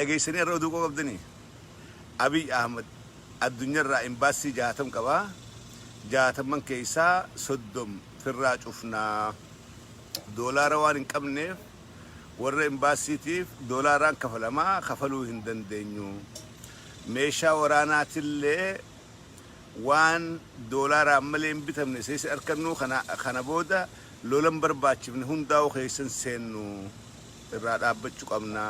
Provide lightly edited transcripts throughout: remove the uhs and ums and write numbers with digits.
Dhageessanii har'a oduu qabdanii? Abiy Ahmad addunyaarraa imbaasii 60 qaba. 60n keessaa 30 firraa cufnaa. Doolaara waan hin qabneef warra imbaasiitiif doolaaraan kafalamaa, kafaluu hin dandeenyu. Meeshaa waraanaatillee waan doolaaraan malee hin bitamne isa argannu. Kana booda lolan barbaachifne hundaa'u keessan seennu irraa dhaabbachuu qabna.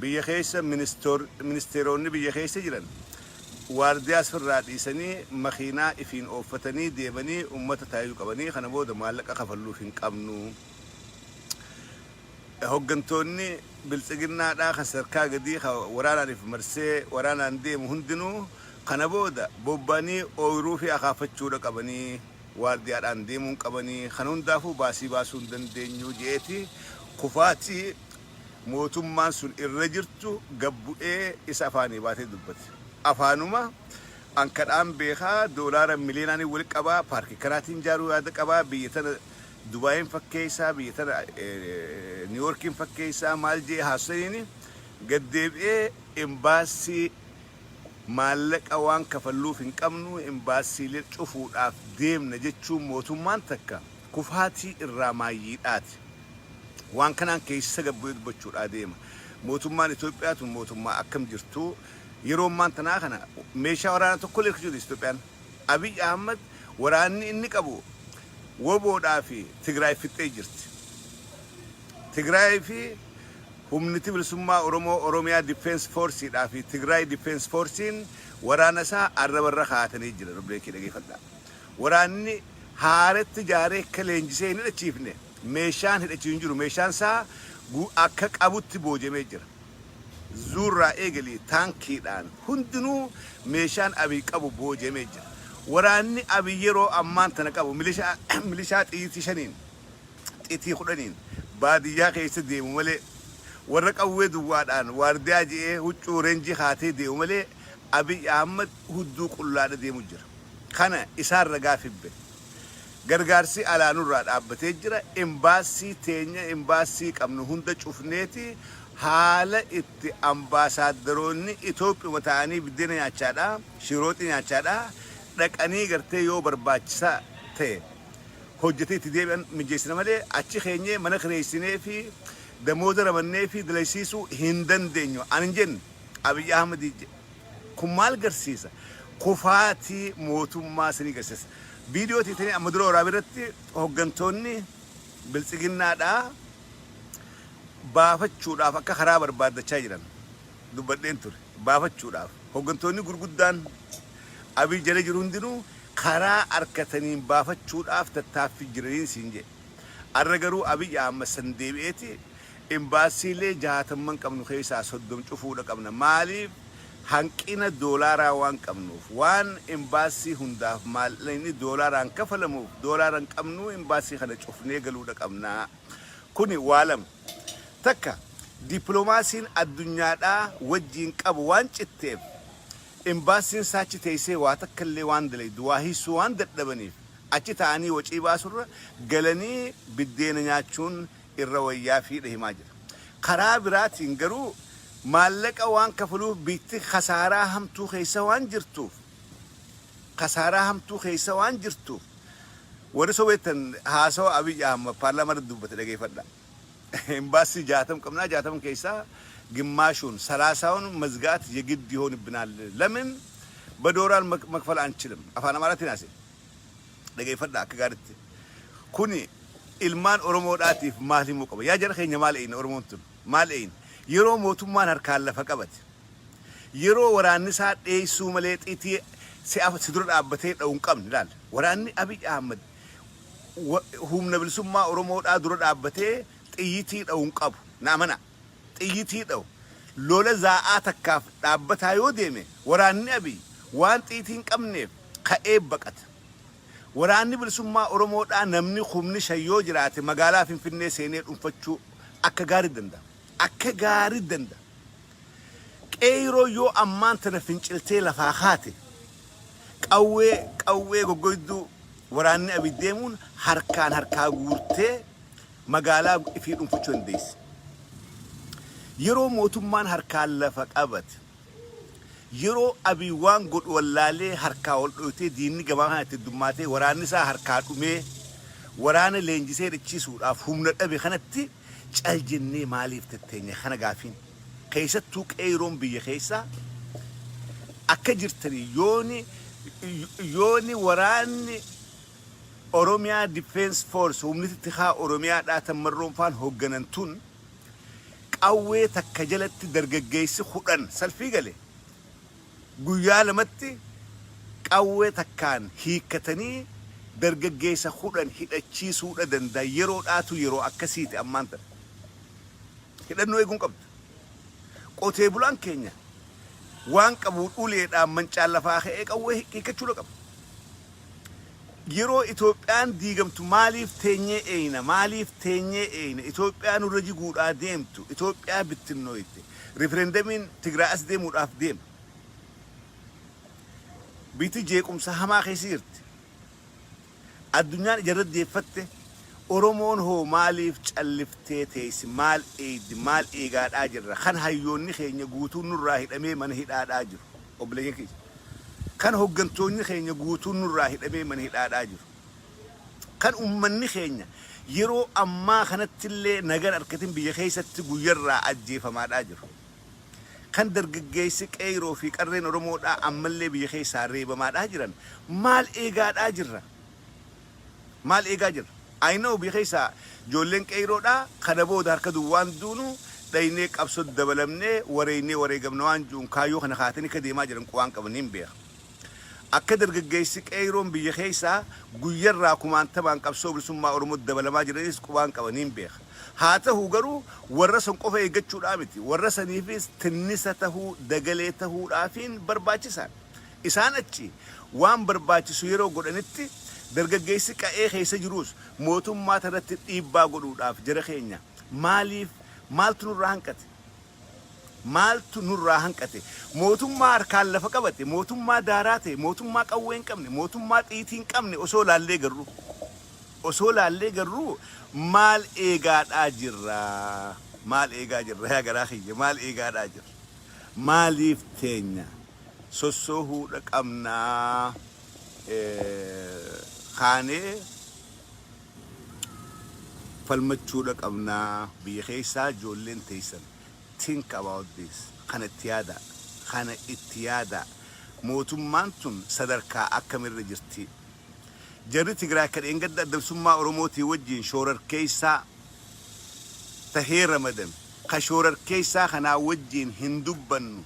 Biyya keessa ministeeronni biyya keessa jiran waardiyaas firraa dhiisanii makiinaa ifiin ooffatanii deemanii ummata taayuu qabanii, kana booda maallaqa kafalluuf hin qabnu. Hoggantoonni biltsiginnaadhaa kan sadarkaa gadii kan waraanaaniif marsee waraanaan deemu hundinuu kana booda bobba'anii ooyiruu fi akaafachuudha qabanii, waardiyaadhaan deemuun qabanii, kana hundaafuu baasii baasuu hin dandeenyu je'eeti kufaatii mootummaan sun irra jirtu gabbu'ee isa afaanii baatee dubbate. Afaanuma an kadhaan beekaa, doolaara miliyoonaan wal qabaa, paarkii karaatiin jaaruu yaada qabaa, biyya tana Dubaayin fakkeessaa, biyya tana Niiwoorkiin fakkeessaa maal jee haasa'ini gaddeebi'ee embaasii maallaqa waan kafalluuf hin qabnu, embaasiilee cufuudhaaf deemna jechuun mootummaan takka kufaatii irraa maayyiidhaati. Waan kanaan keessa gabbu'ee dubbachuudhaa deema. Mootummaan Itoophiyaa tun mootummaa akkam jirtu? Yeroo ammaan tanaa kana meeshaa waraanaa tokko illee hirkachuu Itoophiyaan. Abiy Ahmad waraanni inni qabu woboodhaa fi Tigraay fixxee jirti. Tigraay fi humniti bilisummaa Oromoo, Oromiyaa Defense Forceedhaa fi Tigraay Defense Forcein waraana isaa arrabarra kaa'atanii jiran. Obboleekkii, dhageeffadhaa. Waraanni haaratti ijaaree akka leenjisee hin hidhachiifne, meeshaan hidhachiisu hin jiru. Meeshaan isaa akka qabutti boojamee jira. Zuurraa eegalii taankiidhaan hundinuu meeshaan Abiy qabu boojamee jira. Waraanni Abiy yeroo ammaan tana qabu milishaa xiyyitii 5n, xitii 10n baadiyyaa keessa deemu malee, warra qawwee duwwaadhaan waardiyaa je'ee huccuu reenjii kaatee deemu malee, Abiy Ahmad hudduu qullaadha deemu jira. Kana isaan ragaa fibbe. Gargaarsi alaa nurraa dhaabbatee jira. Embaasii teenya, embaasii qabnu hunda cufneeti haala itti ambaasaaddaroonni Itoophiyuma ta'anii biddeena nyaachaadha, shirooxii nyaachaadha, dhaqanii gartee yoo barbaachisaa ta'e hojjetee itti deebi'an mijeessina malee, achi keenyee mana kireessinee fi damooza ramannee fi dalagsiisuu hin dandeenyu. Ani hin jenne, Abiy Ahmed jedhe. Kun maal garsiisa? Kufaatii mootummaa sanii garsiisa. Viidiyoo tiitanii amma dura waraabee irratti hoggantoonni biltsiginnaadhaa baafachuudhaaf akka karaa barbaaddachaa jiran dubbadheen ture. Baafachuudhaaf hoggantoonni gurguddaan Abiy jala jiru hundinuu karaa arkataniin baafachuudhaaf tattaaffii jiraniin siin jedhe. Arra garuu Abiy Ahmad san deebi'eeti imbaasiilee 60n qabnu keessaa 30 cufuudha qabna. Maaliif? Hanqina doolaaraa waan qabnuuf. Waan imbaasii hundaaf maallaqni doolaaraan kafalamuuf doolaara hin qabnu, imbaasii kana cufnee galuudha qabna. Kuni waa lama. Takka, dippiloomaasiin addunyaadhaa wajjiin qabu waan citteef, imbaasiin isaa achi teessee waa takka illee waan dalaydu waa hiisuu waan dadhabaniif, achi taa'anii wacii baasurra galanii biddeena nyaachuun irra wayyaa fiidha himaa jira. Karaa biraatiin garuu maallaqa waan kafaluuf biitti kasaaraa hamtuu keessa waan jirtuuf, kasaaraa hamtuu keessa waan jirtuuf, warri sobeettan haasawa Abiy Ahmad paarlaamaa irratti dubbate dhageeffadha. Embaasii 60 qabnaa, 60 keessaa ግማሹን 30ውን መዝጋት የግድ ይሆንብናል። ለምን? በዶላር መክፈል አንችልም። Afaan Amaaraatiin haase, dhageeffadha akka gaaritti. Kuni ilmaan Oromoodhaatiif maal himuu qaba? Yaa jara keenya, maal eeyna? Oromoon tun maal eeyna? Yeroo mootummaan harkaan lafa qabate, yeroo waraanni isaa dheessuu malee xiitii si dura dhaabbatee dha'u hin qabne ilaalla. Waraanni Abiy Ahmad humna bilisummaa Oromoodhaa dura dhaabbatee xiyyitii dha'u hin qabu. Na amana. Xiyyitii dha'u. Lola zaa'aa takkaaf dhaabbataa yoo deeme, waraanni Abiy waan xiitii hin qabneef ka'ee baqata. Waraanni bilisummaa Oromoodhaa namni 5,000 yoo jiraate magaalaa Finfinnee seenee dhuunfachuu akka gaarii danda'a. Akka gaarii danda'a. Qeeroo yoo ammaan tana finciltee lafaa kaate, qawwee goggoyduu waraanni Abiy deemuun harkaan harkaa guurtee magaalaa ifii dhuunfachuu dandeessi. Yeroo mootummaan harkaan lafa qabate, yeroo Abiy waan godhu wallaalee harkaa ol dhoytee, diinni gabaa kana itti heddummaatee, waraanni isaa harkaa dhumee, waraana leenjisee hidhachiisuudhaaf humna dhabe kanatti cal jennee maaliif tetteenya kana gaafiin. Keessattuu qeeyroon biyya keessaa akka jirtanii yooni waraanni Oromiyaa Defense Force, humni tikaa Oromiyaadhaa tan Marroon faan hoogganan tun, qawwee takka jalatti dargaggeessi 10 salfii gale guyyaa 2tti qawwee takkaan hiikkatanii dargaggeessa 10 hidhachiisuudha danda'a. Yeroodhaatu yeroo akkasiiti ammaan tana. Hidhannoo eeguun qabdu. Qotee bulaan keenya waan qabu uleedhaan mancaan lafaa ka'ee qawwee hiikkachuudha qaba. Yeroo Itoophiyaan diigamtu maaliif teenyee eeyna? Maaliif teenyee eeyna? Itoophiyaa nurra jiguudhaa deemtu, Itoophiyaa bittinnooyte. Riferendamiin Tigraay as deemuudhaaf deema. Biyyi jeequmsa hamaa keessa jirti. Addunyaan ijarra deeffatte. Oromoon hoo maaliif calliftee teessi? Maal eeydi? Maal eegaadhaa jirra? Kan hayyoonni keenya guutuun nurraa hidhamee mana hidhaadhaa jiru. Obboleeyyan kiyya. Kan hoggantoonni keenya guutuun nurraa hidhamee mana hidhaadhaa jiru. Kan ummanni keenya yeroo ammaa kanattillee nagan arkatin biyya keessatti guyyarraa ajjeefamaadhaa jiru. Kan dargaggeessi qeeyroo fi qarreen Oromoodhaa ammallee biyya keessaa reebamaadhaa jiran maal eegaadhaa jirra? Maal eegaa jirra? I know, biyya keessaa ijoolleen qeeyroodhaa kana booda harka duwwaan duunu, dhaynee qabsoo dabalamnee wareeynee wareegamna waan jiruun kaayyoo kana kaatanii akka deemaa jiran qubaan qaban niin beeka. Akka dargaggeessi qeeyroon biyya keessaa guyyarraa kumaantamaan qabsoo bilisummaa Oromoo dabalamaa jiranis qubaan qaba, niin beeka. Haa ta'u garuu warra san qofa eeggachuudhaa miti. Warra saniifis tinnisa tahuu, dagalee tahuudhaafiin barbaachisaadha. Isaan achi waan barbaachisu yeroo godhanitti dargaggeessi qa'ee keessa jiruus mootummaa tanatti dhiibbaa godhuudhaaf, jara keenya, maaliif, maaltu nurraa hanqate? Maaltu nurraa hanqate? Mootummaa harkaan lafa qabate, mootummaa daaraa ta'e, mootummaa qawwee hin qabne, mootummaa xiitii hin qabne osoo laallee garuu maal eegaadhaa jirra? Maal eegaa jirra? Yaa garaa kiyya, maal eegaadhaa jirra? Maaliif teenya? Sossoohuudha qabnaa, kaanee falmachuudha qabnaa. Biyya keessaa ijoolleen teessan, think about this. Kana itti yaada, kana itti yaada. Mootummaan tun sadarkaa akkamirra jirti? Jarri Tigraay akka dheengadda Adda Bilisummaa Oromootii wajjin shoorarkeessaa tahee ramadame, ka shoorarkeessaa kanaa wajjin hin dubbannu,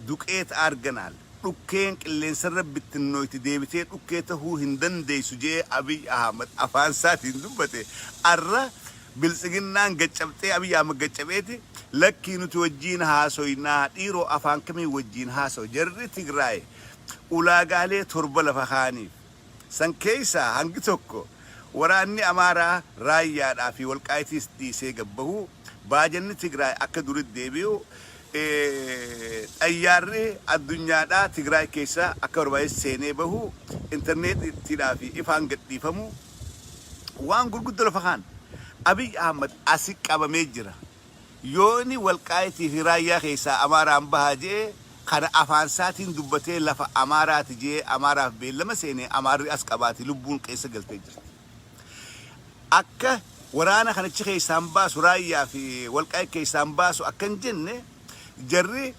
duqeet arganaal, dhukkeen qilleensarra bittinnoyti deebitee dhukkee tahuu hin dandeessu jee Abiy Ahmad afaan isaatiin dubbate. Arra Biltsiginnaan gaccabxee, Abiy Ahmad gaccabeeti, "Lakkii, nuti wajjiin haasoynaa." Dhiiroo, afaan kamiin wajjiin haasawu? Jarri Tigraay ulaagaalee torba lafa kaaniif. San keessaa hangi tokko waraanni Amaaraa Raayyaadhaa fi Walqaayitiis dhiisee gabbahu, baajanni Tigraay akka duritti deebi'u, xayyaarri addunyaadhaa Tigraay keessa akka barbaadetti seenee bahu, intarneetiidhaa fi ifaan gadhiifamu, waan gurguddoo lafa kaan. Abiy Ahmad asi qabamee jira. Yooni Walqaayitii fi Raayyaa keessaa Amaaraan bahaa jee, kana afaan isaatiin dubbatee, lafa Amaaraati jee Amaaraaf beellama seene, Amaarri as qabaati lubbuun keessa galtee jirti. Akka waraana kanachi keessaan baasu, Raayyaa fi Walqaayit keessaan baasu akka hin jenne, jarri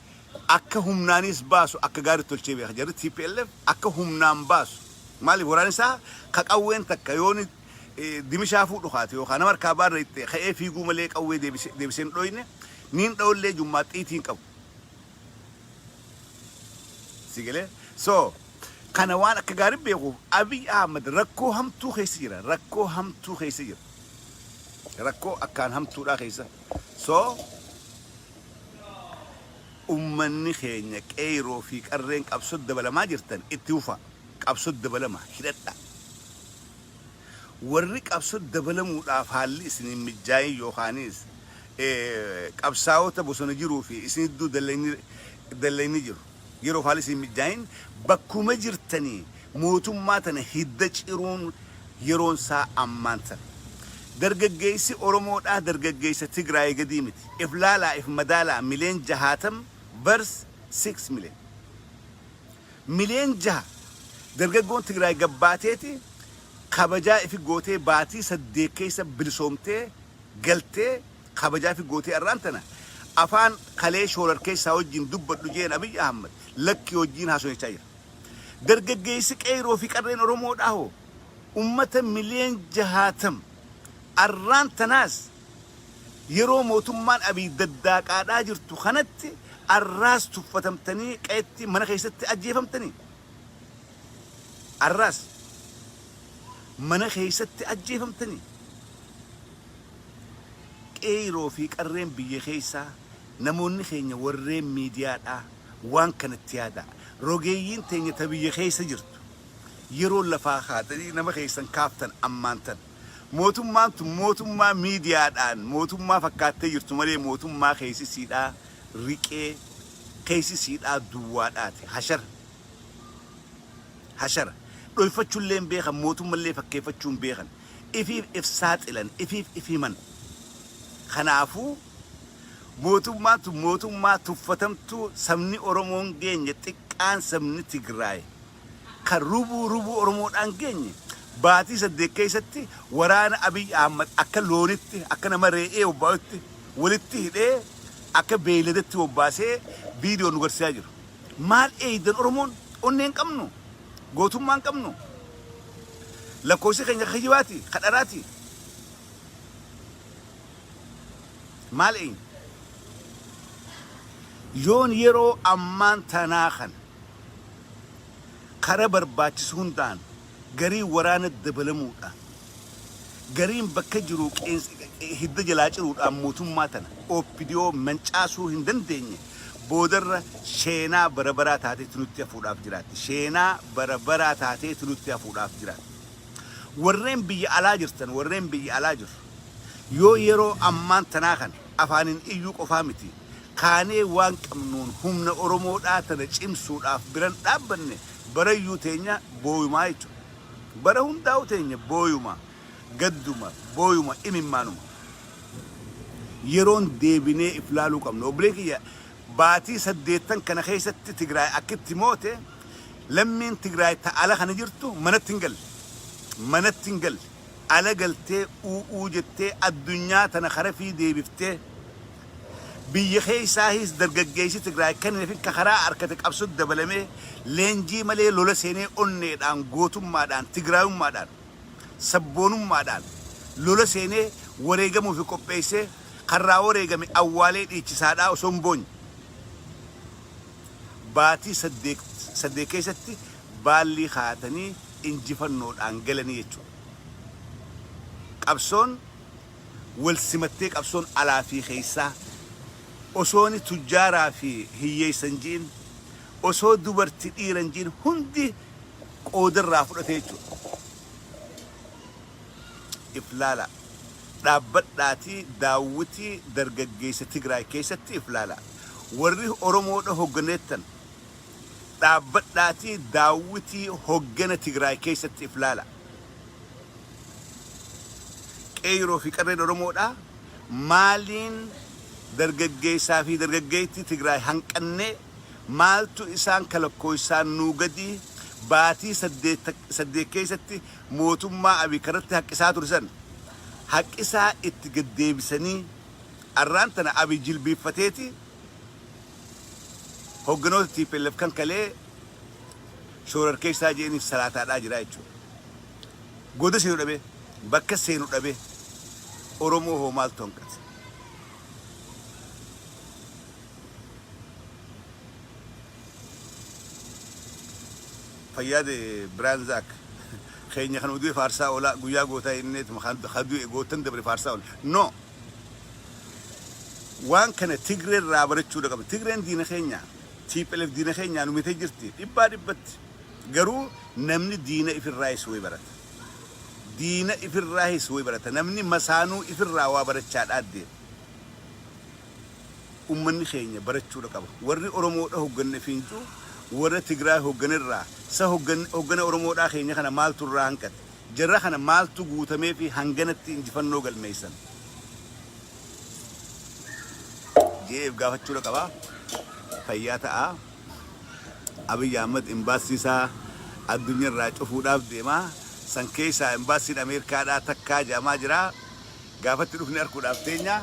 akka humnaanis baasu akka gaarii tolchee beeka. Jarri TPLF akka humnaan baasu. Maaliif? Waraanni isaa ka qawween takka yooni dimishaa fuudhu kaate yookaan nama harkaa baarra itti ka'ee fiiguu malee qawwee deebisee hin dhoyne, niin dha'ullee jummaa xiitiin qabu. Si galee? So kana waan akka gaarii beekuuf Abiy Ahmad rakkoo hamtuu keessa jira. Rakkoo hamtuu keessa jira. Rakkoo akkaan hamtuudhaa keessa. So ummanni keenya qeeroo fi qarreen qabsoo dabalamaa jirtan itti fufa. Qabsoo dabalama, hidhadha. Warri qabsoo dabalamuudhaaf haalli isin hin mijjaayin yookaanis qabsaa'ota bosona jiruu fi isin iddoo dallayni jiru yeroo haalli isin hin mijjaayin, bakkuma jirtanii mootummaa tana hidda ciruun yeroon isaa ammaan tana. Dargaggeessi Oromoodhaa dargaggeessa Tigraay gadii miti. If laalaa, if madaalaa, mileen 60 versus 6 million. Mileen 6 dargaggoon Tigraay gabbaateeti kabajaa ifi gootee baatii 8 keessa bilisoomtee galtee kabajaa ifi gootee, arraan tana afaan kalee shoorar keessaa wajjin dubbadhu jeen Abiy Ahmad lakkii wajjin haasofachaa jira. Dargaggeessi qeeroo fi qarreen Oromoodhaa hoo ummata mileen 60 arraan tanaas yeroo mootummaan Abiy daddaaqaadhaa jirtu kanatti arraas tuffatamtanii qe'etti mana keessatti ajjeefamtanii, arraas mana keessatti ajjeefamtanii. Qeeroo fi qarreen biyya keessaa, namoonni keenya warreen miidiyaadhaa waan kanatti yaadaa. Rogeeyyiin teenya ta biyya keessa jirtu, yeroo lafaa kaatanii nama keessan kaaftan ammaan tan. Mootummaan tun mootummaa miidiyaadhaan mootummaa fakkaattee jirtu malee mootummaa keessisiidhaa riqee keessisiidhaa duwwaadhaati. Hashara. Hashara. Dhoyfachullee hin beekan, mootummallee fakkeeffachuu hin beekan. Ifiif if saaxilan, ifiif if himan. Kanaafuu mootummaan tun mootummaa tuffatamtuu sabni Oromoon geenye xiqqaan, sabni Tigraay kan rubuu rubuu Oromoodhaan geenye baatii 8 keessatti waraana Abiy Ahmad akka loonitti, akka nama re'ee bobbaa'utti walitti hidhee, akka beeyladatti bobbaasee viidiyoo nu garsiisaa jiru. Maal eeydan Oromoon? Onnee hin qabnu. Gootummaa hin qabnu. Lakkoofsi keenya kijibaati, kadharaati. Maal eeyna? Yoon yeroo ammaan tanaa kana kara barbaachisu hundaan gariin waraana dabalamuudhaan, gariin bakka jiru hidda jalaa ciruudhaan mootummaa tana OPDO mancaasuu hin dandeenye, boodarra sheenaa bara baraa taateetu nutti hafuudhaaf jiraatti. Sheenaa bara baraa taateetu nutti hafuudhaaf jiraatti. Warreen biyya alaa jirtan, warreen biyya alaa jiru, yoo yeroo ammaan tanaa kana afaaniin iyyuu qofaa miti, kaanee waan qabnuun humna Oromoodhaa tana cimsuudhaaf biran dhaabbanne, barayyuu teenya booyumaa jechuudha. Bara hundaa'u teenya booyuma, gadduma, booyuma, imimmaanuma. Yeroon deebinee if laaluu qabnu. Obbolee kiyya, baatii 8n kana keessatti Tigraay akkitti moote, lammiin Tigraay ta ala kana jirtu manatti hin galle. Manatti hin galle. Ala galtee u'uu jettee addunyaa tana karafii deebiftee, biyya keessaahis dargaggeessi Tigraay kan hin hafin ka karaa arkate qabsootti dabalamee leenjii malee lola seenee onneedhaan, gootummaadhaan, Tigraayummaadhaan, sabboonummaadhaan lola seenee wareegamuufi qopheessee karraa wareegame awwaalee dhiichisaadhaa osoo hin boonye baatii 8 keessatti baallii kaa'atanii injifannoodhaan galanii jechuudha. Qabsoon wal simattee, qabsoon alaa fi keessaa osooni tujjaaraa fi hiyyeessa hin ji'in, osoo dubarti dhiira hin ji'in, hundi qoodarraa fudhate jechuudha. If laalaa. Dhaabbadhaatii daawwitii dargaggeessa Tigraay keessatti if laalaa. Warri Oromoodha hogganeettan, dhaabbadhaatii daawwitii hoggana Tigraay keessatti if laalaa. Qeeyroo fi qarreen Oromoodhaa maaliin dargaggeessaa fi dargaggeettii Tigraay hanqannee, maaltu isaan kalakkooysaan nuu gadii baatii 8 keessatti mootummaa Abiy karratti haqqisaa ture san haqqisaa itti gad deebisanii arraan tana Abiy jilbiiffateeti hogganoota TPLF kan kalee shoorarkeessaa je'eniif salaataadhaa jira jechuudha. Goda seenu dhabee, bakka seenu dhabee, Oromoo hoo maaltu hanqate? Fayyaade Biraan Zaak keenya kan du'e faarsaa oolaa, guyyaa gootaa inneetuma kan du'e gootan dabre faarsaa oola. No! Waan kana Tigree irraa barachuudha qabna. Tigreen diina keenya, TPLF diina keenyaa nu mitee jirti dhibbaa dhibbatti. Garuu namni diina ifirraayis way barata. Diina ifirraahis way barata. Namni masaanuu ifirraa waa barachaadhaa deema. Ummanni keenya barachuudha qaba. Warri Oromoodha hogganne fiincuu warra Tigraay hogganirraa sa hoggana Oromoodhaa keenya kana maaltu irraa hanqate? Jarra kana maaltu guutamee fi hanganatti injifannoo galmeessan? Je'eef gaafachuudha qaba. Fayyaa ta'aa. Abiy Ahmad imbaasii isaa addunyaa irraa cufuudhaaf deema. San keessaa imbaasiin Ameerikaadhaa takkaa jedhamaa jira. Gaafatti dhufne arguudhaaf teenya.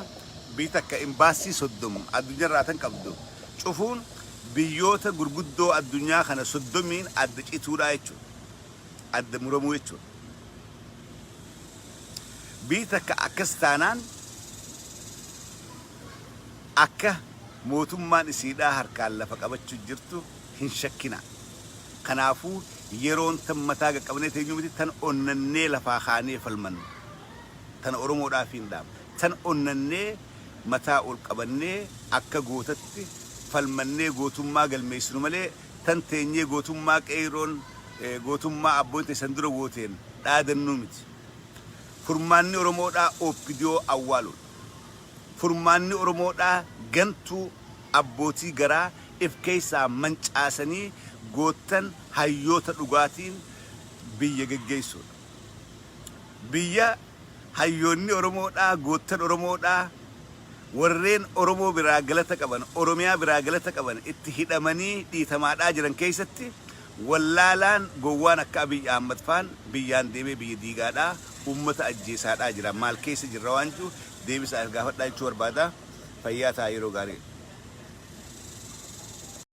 Biyyi takka imbaasii 30 addunyaa irraa tan qabdu cufuun biyyoota gurguddoo addunyaa kana 30n adda cituudha jechuudha. Adda muramuu jechuudha. Biyyi takka akkas taanaan akka mootummaan isiidhaa harkaan lafa qabachuu jirtu hin shakkinaa. Kanaafuu yeroon tan mataa qaqqabnee teenyuu miti, tan onnannee lafaa kaanee falmannu. Tana Oromoodhaaf hin dhaama. Tan onnannee mataa ol qabannee akka gootatti falmannee gootummaa galmeessinu malee tan teenyee gootummaa qeeyroon, gootummaa abboonni teessan dura gooteen dhaadannuu miti. Furmaanni Oromoodhaa OPDO awwaaluudha. Furmaanni Oromoodhaa gantuu abbootii garaa if keessaa mancaasanii goottan hayyoota dhugaatiin biyya geggeessuudha. Biyya hayyoonni Oromoodhaa, goottan Oromoodhaa, warreen Oromoo biraa galata qaban, Oromiyaa biraa galata qaban itti hidhamanii dhiitamaadhaa jiran keessatti wallaalaan gowwaan akka Abiy Ahmad faan biyyaan deemee biyya diigaadhaa, ummata ajjeesaadhaa jira. Maal keessa jirra waan jiru deebisaa if gaafadhaa jechuu barbaada. Fayyaa ta'aa, yeroo gaarii.